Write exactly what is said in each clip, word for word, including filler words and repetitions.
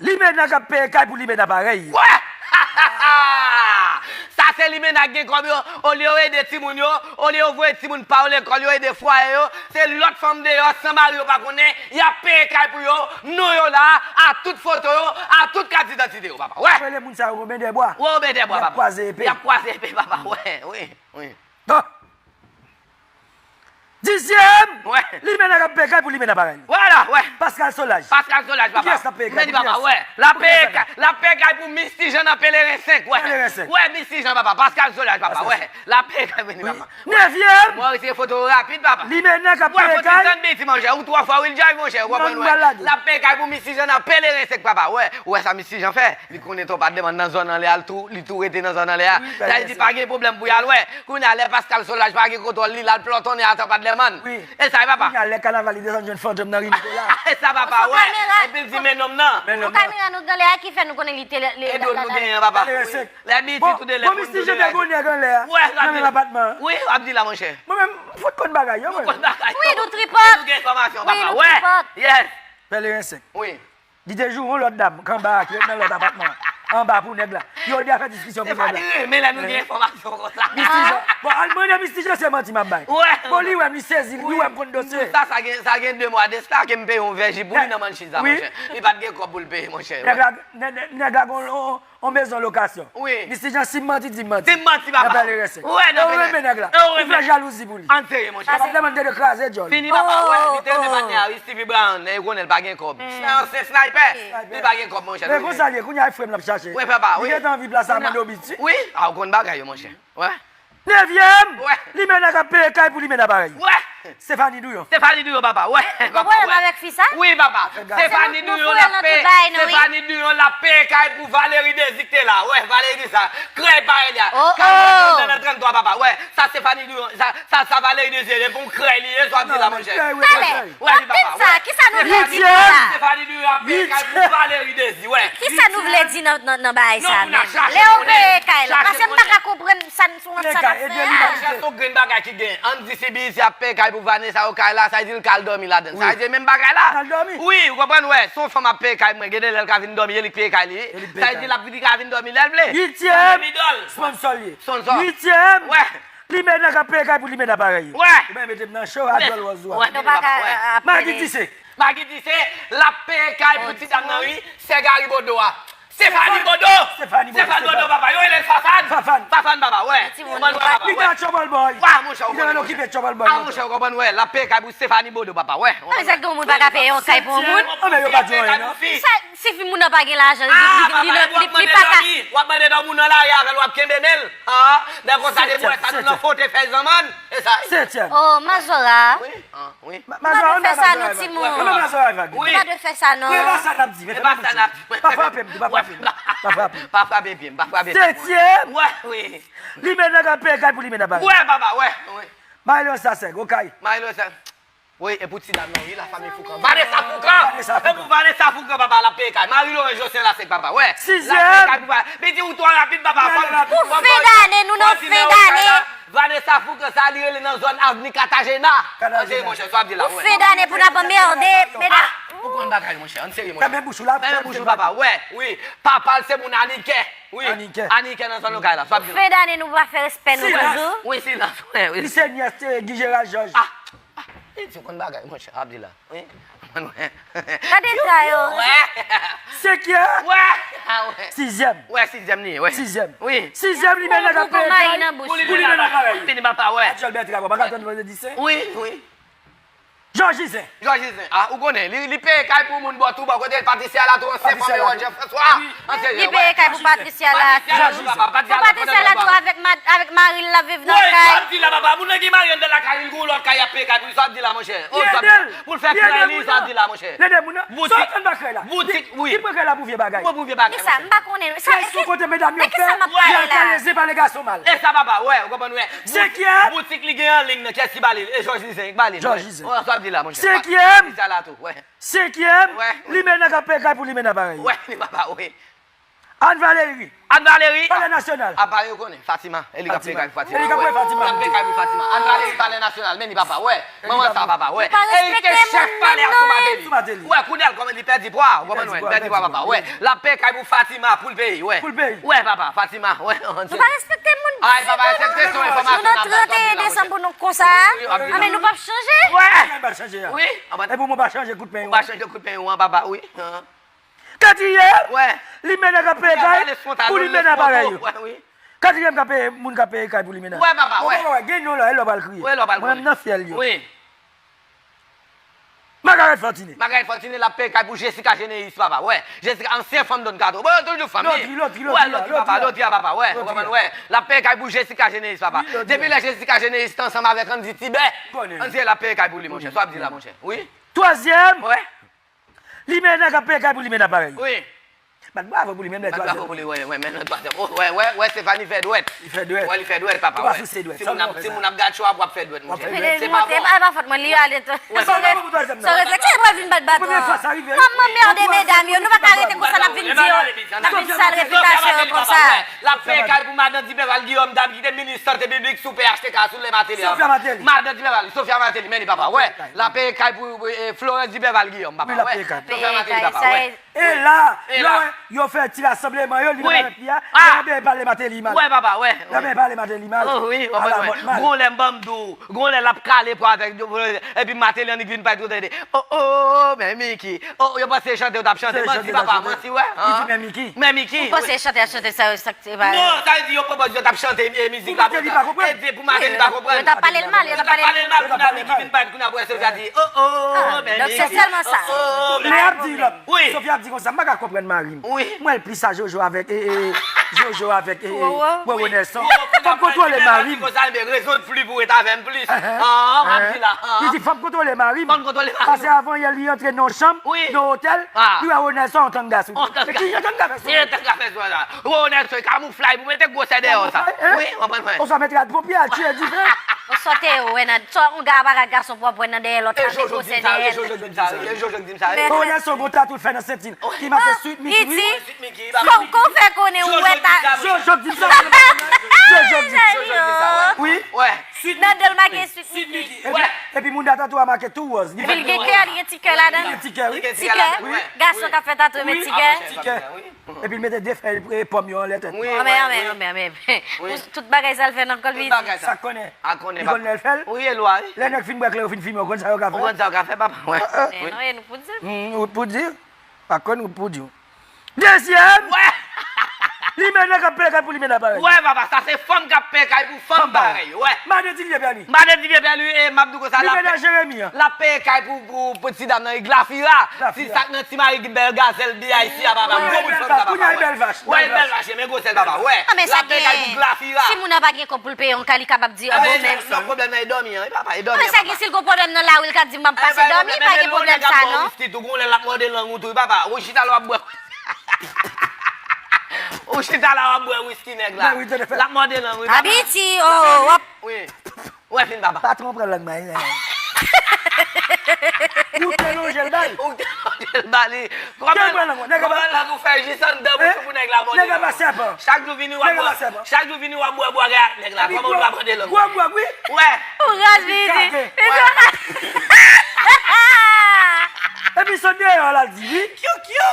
Limena k ap peye kay pou Limena parèy. Wè! Sa se Limena k gen kòb yo. Olye yo ede timoun yo, olye yo voye timoun pa yo lekòl, yo ede fwaye yo, se lòt fanm deyò san mari yo pa konnen, y ap peye kay pou yo, non yo la, a tout foto yo, a tout kat didantite yo, papa. Wè! Rele moun sa yo Woben Dèbwa. Woben Dèbwa, papa. Y ap kwaze epe. Y ap kwaze epe, papa. Wè, wi, wi. Bon. Dizyèm! Wè. Limena k ap peye kay pou Limena parèy. Vwala, wè. Pascal Solaj. Pascal Solaj, papa. Pou kiyès l ap peye kay? Men li, papa, wè. L ap peye kay, l ap peye kay pou Miss Tijan nan Pelerin senk, wè. Pelerin senk. Wè, Miss Tijan, papa. Pascal Solaj, papa, wè. L ap peye kay pou li, papa. Nevyèm! Mwen retire foto yo rapid, papa. Limena k ap peye kay. Wè, fò ti tann biti, monchè. Ou twò fò, wi, l jay, monchè. Ou konprann, wè. L ap peye kay pou Miss Tijan nan Pelerin senk, papa, wè. Wè sa Miss Tijan fè. Li konnen twò pa t demann nan zòn nan lè a, li tou, li tou rete nan zòn nan lè a. Sa vle di pa gen pwoblèm pou y al wè. Kounye a, lè Pascal Solaj pa gen kontwòl li, l al plòtonnen ata pa t lèmann. Wi. E sa, papa. Kounye a, lè kanaval li desann jwenn Fantom nan ri Nikola. E sa, papa, wè. Epi l di, men nonm nan. Men nonm nan. Kamera nou gen lè a ki fè nou konnen li te lè. E dlo nou genyen, papa. Lè biti tou de lè pou nou tou de lè. Bon, bon, Miss Tijan te gon nèg anlè a. Wè, nan menm apatman an. Wi, w ap di la, monchè. Mwen menm, m fout konn bagay yo, mwen. Ou konn bagay yo. Wi, nou tripòt. Nou gen enfòmasyon, papa. Wi, nou tripòt. Yes. Pelerin senk. Wi. Li te joure yon lòt dam k anba a, ki ret nan lòt apatman an, anba pou nèg la. Yo di afè diskisyon pou nèg la. Stefani renmen lè nou gen enfòmasyon konsa. Miss Tijan. Bon, al mande Miss Tijan se manti m ap bay. Wè. Bon, li wè m, li sezi, li wè m konn dosye. Sa, sa gen, sa gen de mwa de sa ke m peye yon vèji pou li nan Manchiz la, monchè. Li pa t gen kòb pou l peye, monchè. Nèg la, nèg, nèg, nèg la gon, on, on bezwen lokasyon. Wi. Miss Tijan, si m manti, di m manti. Di m manti, papa. Nan Pelerin senk. Wè, nan Pelerin senk. E w renmen nèg la. Ou fè jalouzi pou li. Ann serye, monchè. Pap demann de kraze djòl. Fini, papa, wè. Li te renmen patnè a, wi, Stevie Brown, e ou konnen l pa gen kòb. Se, se sniper. Li pa gen kòb, monchè. Men konsa l ye, kounye a e frè m l ap chache. Wi, papa, wi. Li gentan viv plas a mande obiti. Wi, a, ou konn bagay yo, monchè. Wè. Nevyèm! Wè. Limena k ap peye kay pou Limena parèy. Wè. Stefani Douyon. Stefani Douyon, papa, wè. Ou gen pwoblèm avèk fi sa? Wi, papa. Stefani Douyon l ap peye. Stefani Douyon l ap peye kay pou Valery Désir ki te la. Wè, Valery Désir. Krèy parèy li a. Kay nan tranntwa, papa. Wè. Sa Stefani Désir, sa, sa, sa Valery Désir, se pou krèy li ye, sa w ap di la, monchè. Talè, wè, n ap tann sa, kisa nou vle di konsa? Stefani Désir ap peye kay pou Valery Désir, wè. Kisa nou vle di nan, nan, nan bagay sa menm? Lè yo peye kay la, paske m pa ka konprann sa n, sa n ap fè a. Monchè, se yon grenn bagay ki gen. Ann di si B E T ap peye kay pou Vanessa yo kay la, sa vle di l ka al dòmi ladan l. Sa vle di menm bagay la. Wi, ou konprann, wè. Se yon fanm ap peye kay mwen, gen de lè l ka vin dòmi, e li k peye kay li. Sa vle di l ap vin, li ka vin dòmi lè l vle. Uityèm, sponsò l ye. Sponsò. Uityèm. Wè. Limena k ap peye kay pou Limena parèy. Wè. Ou pa mete m nan cho a djòl wòz ou a. Wè, nou pa ka ap pale. Magi Dise. Magi Dise, l ap peye kay pou ti dam nan, wi. Sè Gary Bodo a. Stefani Bodo. Stefani Bodo, papa. Yo rele l Fafan. Fafan. Fafan, papa, wè. Li te a Trouble Boy. Wè, monchè, ou konprann, monchè. Li te nan okipe Trouble Boy. A, monchè, ou konprann, wè. L ap peye kay pou Stefani Bodo, papa, wè. Sa vle di yon moun pa ka peye yon kay pou yon moun? An, men yo pa di anyen, non. Sa, si fi moun nan pa gen lajan, li, li, li, li, li pa ka. W ap mande dòmi nan lari avè l, w ap kenbe men l. Ah, lè konsa, depi w wè sa, nou nan fote fèy zanmann. E sa, wi. Setyèm. Oh, Mazora. Wi, ah, wi. Ou pa dwe fè sa non, timoun. Ou pa dwe fè sa non. Wi, e pa sa n ap di, men fè m bouch ou. Pa frape m tou, pa frape m. Pa frape m. Pa frape pye m, pa frape pye m. Setyèm. Wè, wi. Limena k ap peye kay pou Limena parèy. Wè, papa, wè, wi. Marie Lorenza Sèg, okay. Marie Lorenza. Wi, e pou ti dam nan, wi, la famille Foucan. Vanessa Foucan! Vanessa Foucan. E pou Vanessa Foucan, papa, l ap peye kay. Marie Lorenza Sèg, papa, wè. Sizyèm. L ap peye kay pou Vanessa. Piti, ou twò rapid, papa. Pou fen dane, nou nan fen dane. Vanessa Foucan, sa li rele nan zòn avni Katajena. Katajena. Antre, monchè, sa w ap di la, wè. Pou fen dane, pou n ap anmède, medam. Ah, ou konn bagay, monchè. Ann serye, monchè. Fèmen bouch ou la, fèmen bouch ou, papa, wè. Wi. Papa l se moun Anikè. Wi. Anikè. Anikè nan zòn nou kay la, sa w ap di la. Fen dane, nou va fè respè nou toujou. Wi, silans, wè, wi. Li se nyès, eh, Guy Gérald Georges. Ah, ah, li di w konn bagay, monchè, Abdila. Wi. Gade sa yo. Wè. Senkyèm. Wè. Ah, wè. Sizyèm. Wè, sizyèm li ye, wè. Sizyèm. Wi. Sizyèm, li menm nan peye kay. Pou li menm nan peye. Fini, papa, wè. Adyèl Bètra, pa ka tann vandredi sen. Wi, wi. Jòj Izen. Jòj Izen. Ah, ou konnen, li, li peye kay pou moun bò tou, bò kote l, Patricia Latou, ansyen fanmi Roger François. Wi. Li peye kay pou Patricia Latou. Patricia Latou, papa, Patricia Latou avèk ma-, avèk mari l, l ap viv nan kay. Wi, sa w ap di la, papa. Moun nan gen mari anndan lakay li, l gen yon lòt kay, y ap peye kay pou li, sa w ap di la, monchè. Oh, sa w ap di la. Pou l fè krèy li, sa w ap di la, monchè. Li ede moun nan. Boutik. Sa w tann pa krèy la. Boutik, wi. Li pran krèy la pou vye bagay. Wi, pou vye bagay, monchè. Kisa? M pa konnen. Sa, men kisa m ap pale la? Y al kale zen pale gason mal. E sa, papa, wè, ou konprann, wè. Senkyèm. Boutik li gen an liy nan, kiyès ki ba li l? E Jòj Izen ki ba li l. Jòj Izen. Wè, sa w ap di la, monchè. Senkyèm. Patricia Latou, wè. Senkyèm. Wè, wi. Limena k ap peye kay pou Limena parèy. Wè, li papa, wi. Anne Valérie. Anne Valérie. Palè Nasyonal. A Paris ou konnen, Fatima. E li k ap peye kay pou Fatima. E li k ap peye Fatima. L ap peye kay pou Fatima. Anne Valérie, Palè Nasyonal. Men li papa, wè. Manman sa papa, wè. E li ke chèf palè a sou Martelly. Wè, kounye a l kòman li pèdi pwa, ou konprann, wè, li pèdi pwa papa, wè. L ap peye kay pou Fatima pou l peye, wè. Pou l peye. Wè papa, Fatima, wè. Nou pa respekte moun. Ay papa, se se se yon enfòmasyon. Nou nan trant et un desanm pou nou konsa. Anben nou p ap chanje. Wè. Wi. E pou mwen pa chanje kout pen yo. Ou pa chanje kout pen yo an papa, wi. Katriyèm, Limena k ap peye kay pou Limena parèy yo. Katriyèm k ap peye, moun k ap peye kay pou Limena. Wè papa, wè. Ou pa wè, gen yon lè, lè w pral kriye. Wè lè w pral kriye. Mwen menm nan fyèl yo. Wi. Margaret Fortuné. Margaret Fortuné, l ap peye kay pou Jessica Généus papa, wè. Jessica, ansyen fanm Don Kato. Bon, yo toujou fanm. Lotri, lotri, lotri. Wè, lotri papa, lotri a papa, wè. Ou konprann, wè. L ap peye kay pou Jessica Généus papa. Depi lè Jessica Généus te ansanm avèk Andy Tibè, Andy l ap peye kay pou li, monchè. Sa w ap di la, monchè. Wi. Twazyèm. Wè. Limena k ap peye kay pou Limena parèy. Wi. Bat bravo pou li menm lè twazyèm. Bat bravo pou li, wè, wè, men nan twazyèm. Oh, wè, wè, wè, Stephanie fè dwèt. Li fè dwèt. Wè, li fè dwèt, papa, wè. Ou pa souse dwèt. Timoun ap, timoun ap gad cho a pou ap fè dwèt, monchè. Se pa bon. E pa fòt mwen, li ale tou. Wè, papa. Sore se ki pral vin bat bat la. M ap anmède medam yo, nou pa ka rete konsa n ap vin di yo, n ap vin sal repitasyon yo konsa. L ap peye kay pou madan Dibeval Guillaume, dam ki te minis sante piblik sou P H T K sou lè Martelly. Sophia Martelly. Madan Dibeval, Sophia Martelly, men li papa, wè. L ap peye kay pou Florence Dibeval Guillaume, papa, wè. Sophia Martelly, papa, wè. E la, lè yo fè ti rasanbleman yo, li menm avèk fi a, lè yo byen pale Martelly mal. Wè papa, wè. Lè yo byen pale Martelly mal. Oh wi, w konprann, wè. Gon lè m ban m di w, gon lè l ap kale pwa avèk, epi Martelly annik vin pale tou tande. Oh oh, men Mickey. Oh, yo panse chante yo t ap chante, manti papa, manti, wè. Li di men Mickey. Men Mickey. Ou panse chante a chante sa yo, sa k te pale. Non, sa vle di yo pwopòz yo t ap chante mizik la pou Martelly pa konprann. Yo t ap pale l mal, yo t ap pale l mal. Yo t ap pale l mal, kounye a Mickey vin pale, kounye a pou Sophia di, oh oh, men Mickey. Donk se sèlman sa. Sophia ap di, Sophia ap di konsa, m pa ka konprann mari m. Mwen l plis a Jojo avèk, e, e, Jojo avèk, e, e, Wowo Nelson. Fò m kontwole mari m. Konsa, men rezon plis pou ret avè m plis. An, an, m ap di la. Li di fò m kontwole mari m. Fò m kontwole mari m. Paske avan yè li antre nan yon chanm, nan yon otèl, li wè Wowo Nelson an tanga sou li. An tanga. Men ki jan tanga fè sou li? Ki jan tanga fè sou li la? Wowo Nelson kamouflay pou mete gwosè dèyè w sa. Wi, w konprann mwen. Oswa mete rad ponpye al tiye dife. Oswa te wè nan, sò yon gaba gad gason pwòp wè nan dèyè lòt la, mete gwosè dèyè l. Wowo Nelson gon tatou l fè nan senti l. Ki make Sweet Mickey, wi. Kòm, kòm w fè konnen ou wè ta. Jojo k di m sa. Jojo k di m sa. Wi. Nan do l make Sweet Mickey. Epi, epi moun nan tatou a make tou wòz. Epi l gen kè, li gen ti kè ladan l. Li gen ti kè, wi. Ti kè. Gason k ap fè tatou met ti kè. Ti kè. Epi l mete de fèy pòm yo anlè tèt. Anmè, anmè, anmè, anmè. Tout bagay sa l fè nan kò l, wi. Sa k konnen. Li konn lè l fè l. Wi, e lwa, wi. Lè nèg fin bwè kleren, yo fin fimen, ou konn sa yo ka fè. Ou konn sa yo ka fè, papa. Wi. Ou t pou di. Pa konn ou pou di. Dezyèm. Wè. Limena k ap peye kay pou Limena parèy. Wè papa, sa se fanm k ap peye kay pou fanm parèy. Wè. Madan Divye Pèli. Madan Divye Pèli, e m ap di w konsa. Limena Jeremi an. L ap peye kay pou, pou, pou ti dam nan, e Glafira. Ti sa k nan ti mari bèl gazèl B I C a papa. Gwo bout fanm sa papa. Wè, bèl vach, men gwosè l papa. Wè. L ap peye kay pou Glafira. Si moun nan pa gen kòb pou l peye yon kay, li kapab di, bon, men. Pwoblèm nan e dòmi an, wi papa, e dòmi an papa. Sa gen si l gon pwoblèm nan lari, l ka di m ap pase dòmi, pa gen pwoblèm sa non. Gon lè l ap bwè wiski tou, gon lè l ap mòde lang ou tou, wi papa. Ou chita la w ap bwè. Ou chita la w ap bwè wiski nèg la. L ap mòde lang wi papa. Abiti, oh, w ap. Wi. Ou wè fin papa. Patwon pran lang mwen. Ou te lonje l ba li. Ou te lonje l ba li. Kòman lang ou fè jis anndan bouch ou pou nèg la mòde lang. Nèg la pa sèpan. Chak jou vini w ap bwè. Chak jou vini w ap bwè bwagay ak nèg la. Kòman ou pa mòde lang ou? Gwo bwè wi. Wè. Ou raz vini. Epi sot deyò la di wi.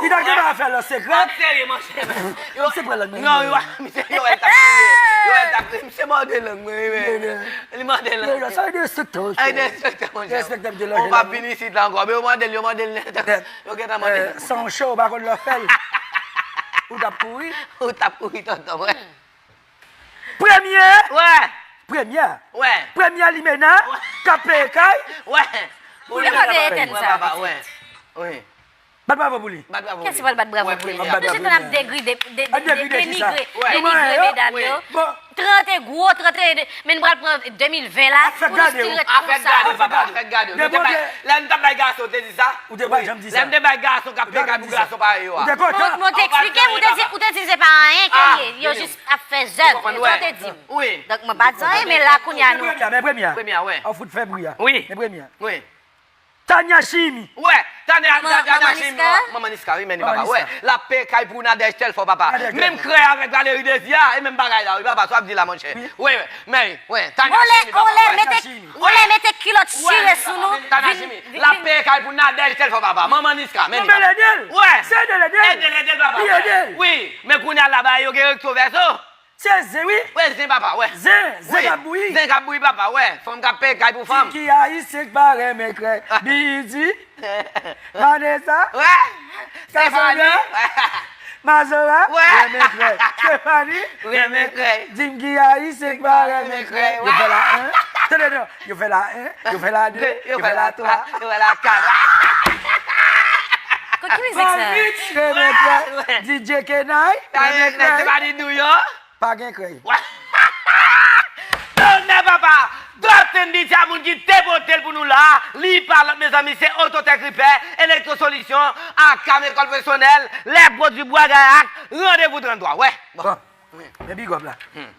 Li ta gen bagay fè l an sekrè. Ap serye monchè. Misye pran lang mwen. Non, yo, misye, yo wè l t ap kriye. Yo wè l t ap kriye. Misye mòde lang mwen wi men. Li mòde lang. Sa yo derespekte w. Ay derespekte monchè. Derespekte m de lòt. Ou p ap vin isit la ankò. Men yo mòde l, yo mòde l nèt. Yo gentan mòde l. San w cho, ou pa konn lè w fè l. Ou t ap kouri. Ou t ap kouri tonton mwen. Premye. Wè. Premye. Wè. Premye Limena. Wè. K ap peye kay. Wè. Ou te mande etèn sa. Wè papa, wè. Wi. Bat bravo pou li. Bat bravo pou li. Kiyès ki pral bat bravo pou li? Toujou tann ap degride, degride, denigre, denigre medam yo. Trant e gwo, trant e, men n pral pran de mil ven la pou nou stil ret konsa. Afè gade papa, afè gade. Lè n t ap bay gason, ou te di sa? Ou te pa janm di sa. Lè m te bay gason k ap peye kay pou gason parèy yo a. Ou te kontan? Mwen te eksplike, ou te di, ou te di se pa anyen ke l ye. Yo jis ap fè zèv. Sa w te di m. Donk mwen pa di anyen, men la kounye a nou. Men premye a. Premye a, wè. Ou fout fè bri a. Wi. Men premye a. Wi. Tanya Chimi. Wè, Tanya, Manman- Tanya Manman Chimi. Niska? Manman Niska, wi, men li Manman papa. Wè, Niska. L ap peye kay pou Nadège tèl fò papa. Nadège Menm tèl fò. Krèy avèk Valery Désir, e menm bagay la, wi, papa, sa w ap di la, monchè. Wi, wi, men, wè, Tanya Olè, Chimi, papa, olè, wè. mete, olè, mete kilòt chire sou nou. Wè, Vin- vin- Tanya Chimi. L ap peye kay pou Nadège tèl fò papa. Manman Niska, men Non, li, men papa. ede l. Wè. Se ede l, ede l. Ede l, ede l, papa. Li ede l. Wi, men kounye a la, ba yo gen rekto vèso. Se zen, wi. Wè, zen, papa, wè. Zen, zen Wi, k ap bouyi. Zen k ap bouyi, papa, wè. Fanm k ap peye kay pou fanm. Ki ayisyen k pa renmen krèy. Bidi. Vanessa. Wè. Cassandra. Mazora. Wè. Renmen krèy. Stephanie. Renmen krèy. Di m ki ayisyen k pa renmen krèy. Yo fè la en. Tande non. Yo fè la en. Yo fè la de. Yo fè la twa. Yo fè la kat. Kot ki mizik sa? Renmen krèy. D J Kenay. Renmen krèy. Stephanie Douyon. Pa gen krèy. Donè papa, Dustin Beach a moun ki te pote l pou nou la, li pa lòt mezanmi, se Autotech Repair, Electro Solution, ak Cam École Professionnelle, lè pwodui bwa gayak, randevou trannde twa, wè. Bon, men big up la.